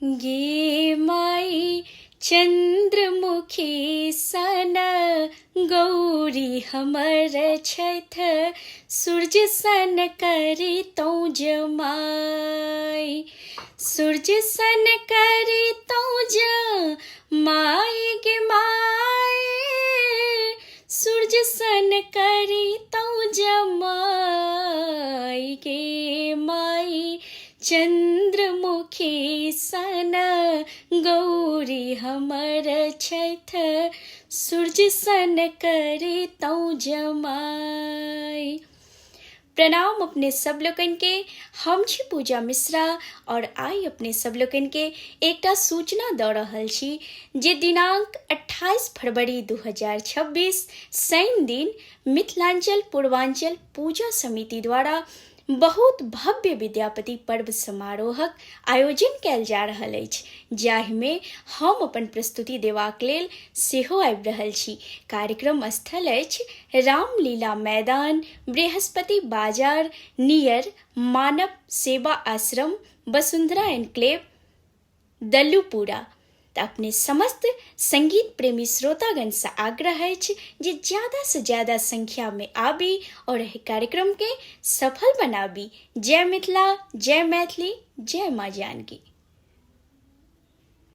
गे माई चन्द्रमुखी सन गौरी हमर छथि, सूरज सन करितहुँ जमाइ, सूरज सन करितहुँ जमाइ गे माइ, सूरज सन करितहुँ जमाइ गे माइ, चन्द्रमुखी सन गौरी हमर छथि, सूरज सन करितहुँ जमाइ। प्रणाम अपने सब लोकनि के, हम छी पूजा मिश्रा और आइ अपने सब लोकनि के एकटा सूचना दऽ रहल छी जे दिनांक 28 फरवरी 2026 शनि दिन मिथिलांचल पूर्वांचल पूजा समिति द्वारा बहुत भव्य विद्यापति पर्व समारोहक आयोजन कयल जा रहल अछि, जाहिमे हम अपन प्रस्तुति देबाक लेल सेहो आबि रहल छी। कार्यक्रम स्थल अछि रामलीला मैदान, बृहस्पति बाजार, नियर मानव सेवा आश्रम, वसुंधरा एन्क्लेव, दल्लूपुरा। तऽ अपने समस्त संगीत प्रेमी श्रोतागणसँ आग्रह अछि जे ज्यादासँ ज्यादा संख्यामे आबी आओर एहि कार्यक्रमके सफल बनाबी। जय मिथिला, जय मैथिली, जय माँ जानकी।